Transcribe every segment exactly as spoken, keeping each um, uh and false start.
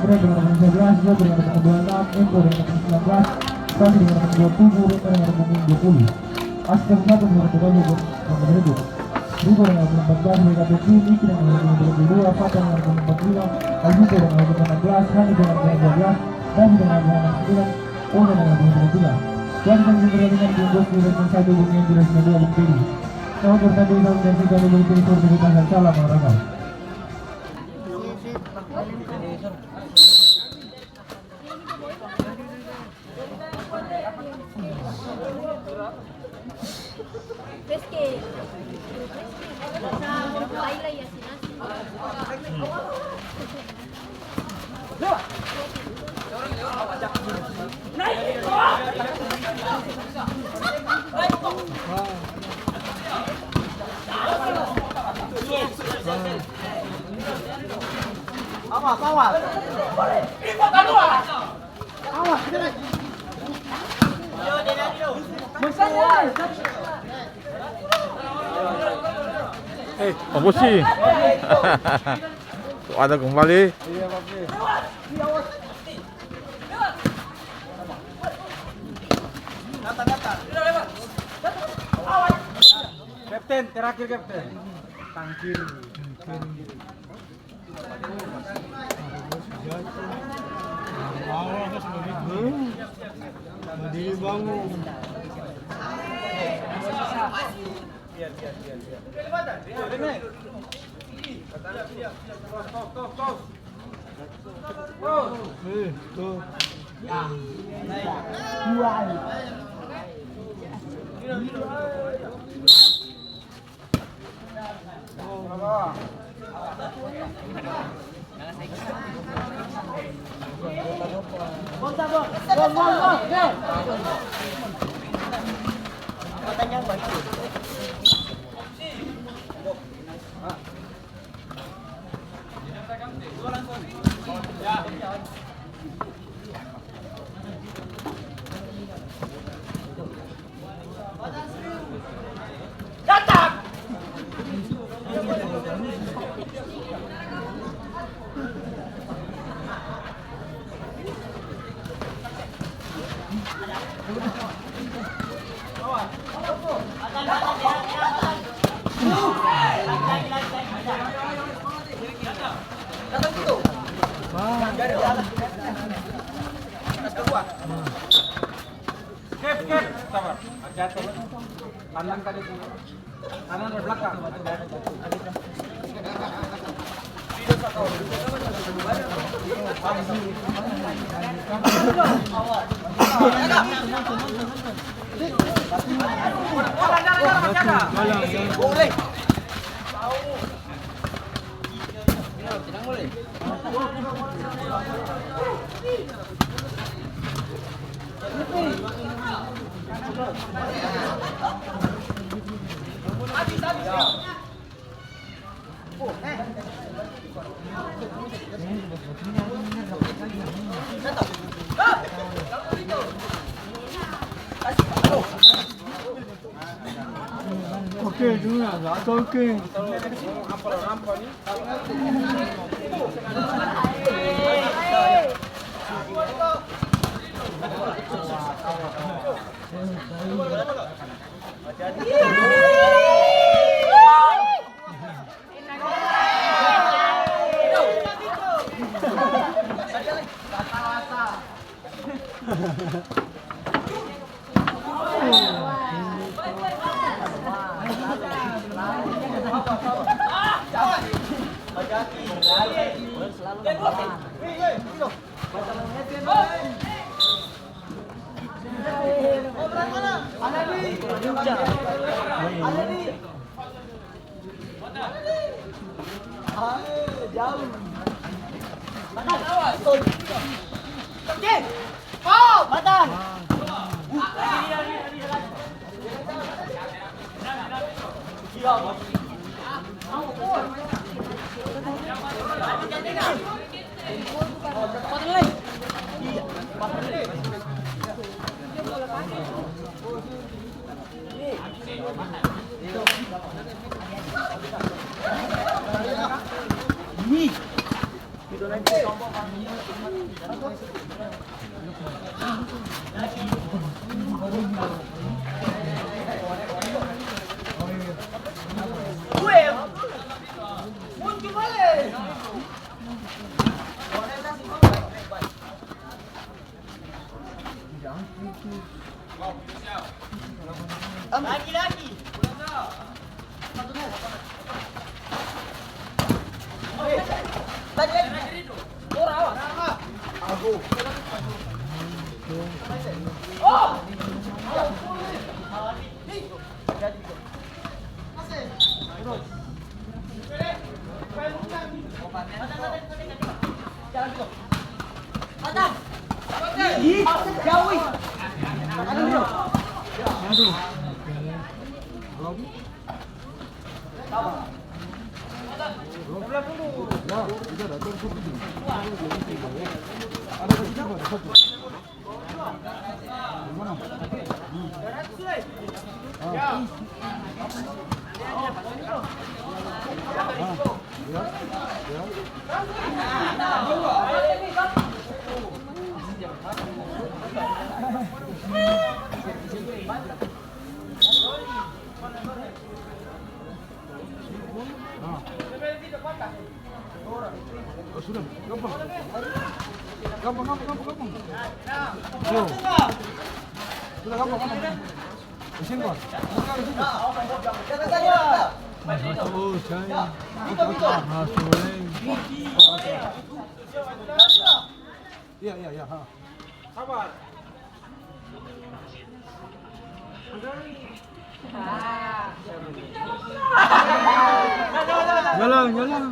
Brand dengan nomor tiga belas, Go dengan nomor dua enam, Empo dengan nomor sembilan belas, Sasi dengan nomor dua tujuh, Rema dengan nomor dua puluh. Aspek satu dengan nomor dua puluh. Rico dengan nomor empat belas, W K P Team, Iki dengan nomor dua puluh dua, Fata dengan nomor empat puluh lima, Alvito dengan nomor enam belas, Hani dengan nomor dua belas, Davi dengan nomor sembilan, Oza dengan nomor dua puluh tiga. Tuan dan pertandingan di Bos di ranking satu, Bumi yang jelas nomor dua, Bung Teddy. Selamat bertanding, salam menyaksikan, Bung Teddy, Forte Betasan, salam olahraga. Awas, awas. Awas. Eh, Pak Pusi. Ada kembali. Kapten, terakhir, Kapten. Tangkir. Berdiri bangun. Eh, tuh. Kep, kep, sabar. Hati-hati. Tandang tadi tuh. Kanan dari belakang. Oke, dulu ya, oke. Ah. Oh, sudah. Gampang. Gampang, gampang, gampang, gampang. Yo. Sudah gampang, gampang. Di sini, Bang. Di sini, di sini. Oh, saya. Ah, sorry. Iya, iya, iya, ha. Sabar. Jalan, jalan.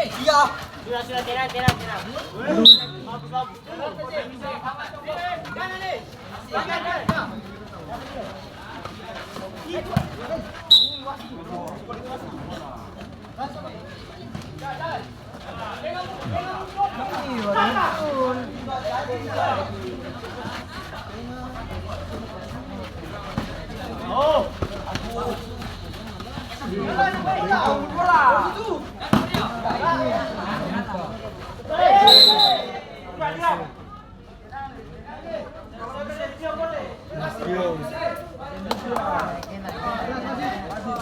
Iya. Sudah, sudah, tenang, tenang, tenang.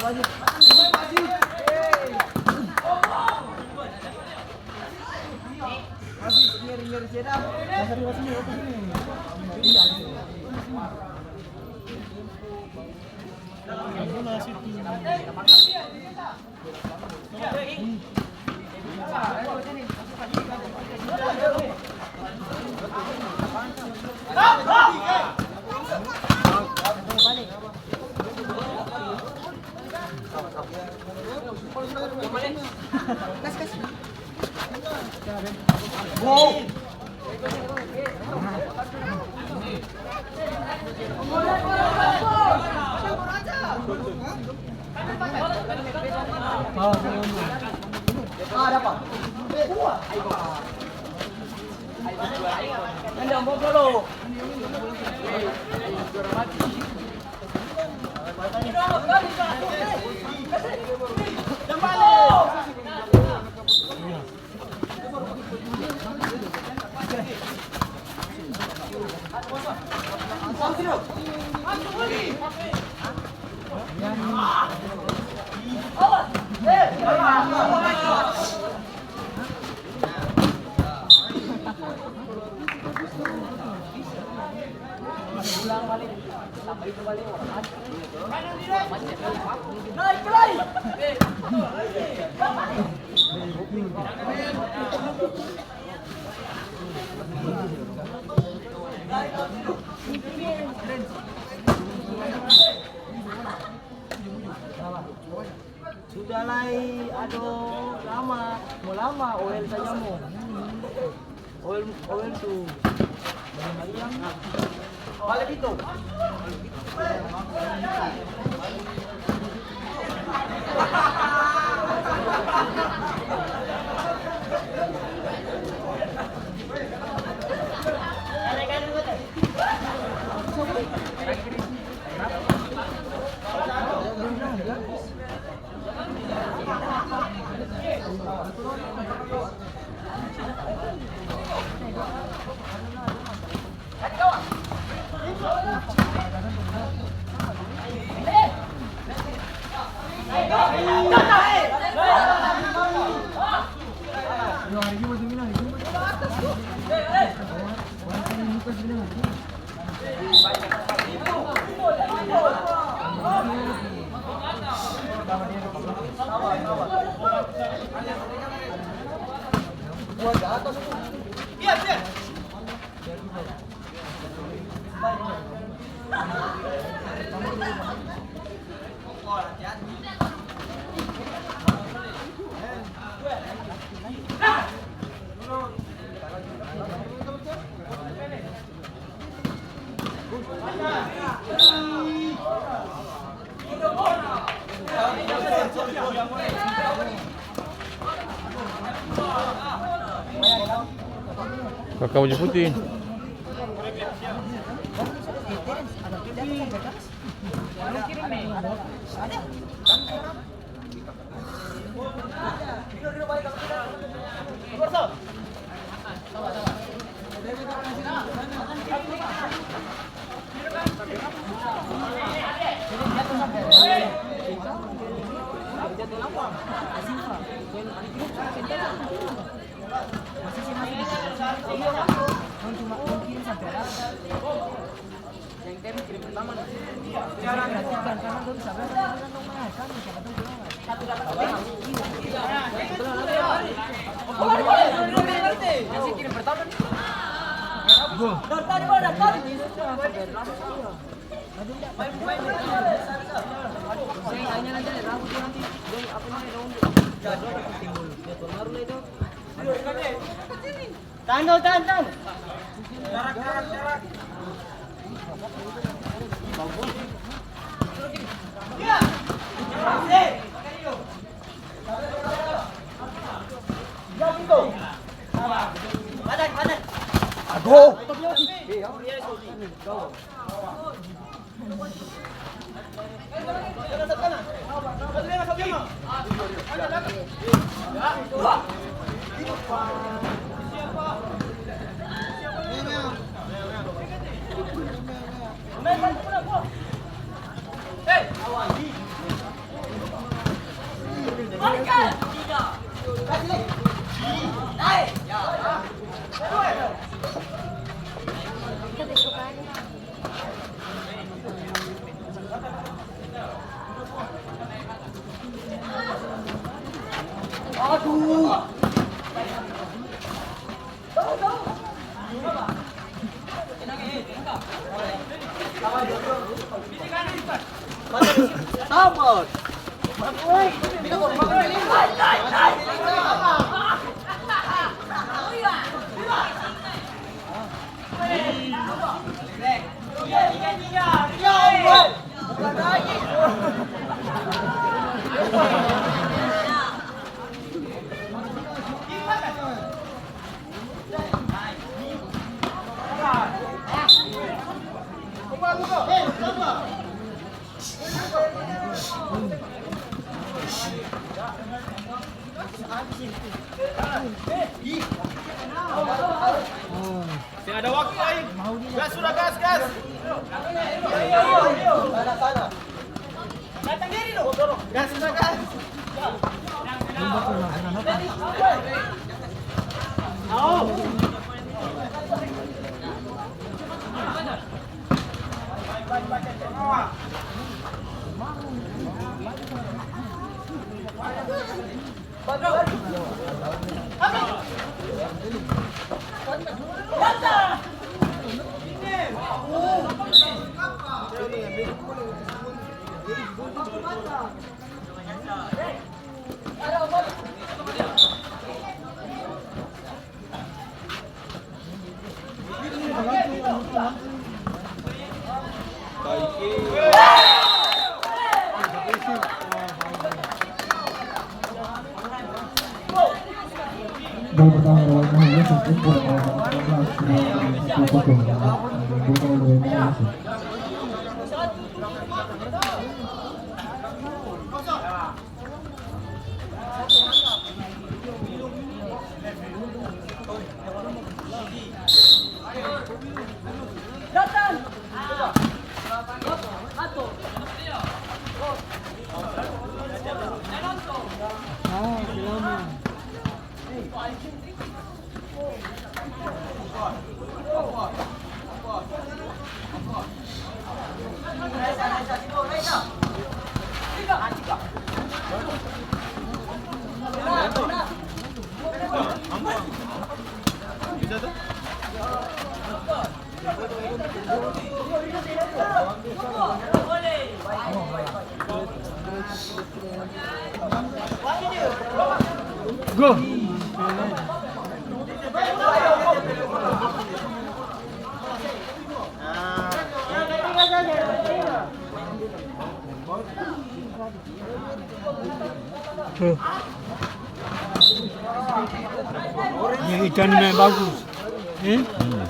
Bagus, bagus. Sudah lai, aduh, lama, mo lama, O L saja mo. O L, O L tu. Bale Bito. Kaka baju putih. Tahan dong, tahan, tahan. Aduh. Masih ada waktu, ai. Gas sudah, gas, gas. Gas sudah, gas. Gol pertama dari Wahyu Yusuf, skor satu kosong. Gol pertama dari Wahyu Yusuf. Go. Tuh. Ini ikan ini bagus. Eh? Hmm.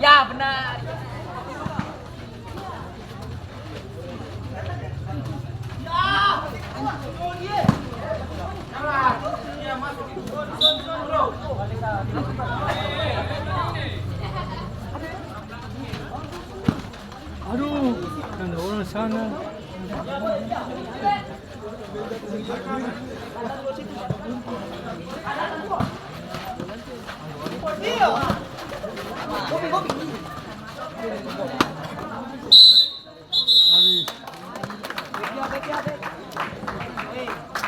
Ya, benar. Aduh, ada orang sana.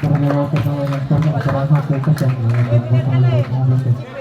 Para lewat ke sana yang pernah terasa ke kosong, yang pernah lewat mobil.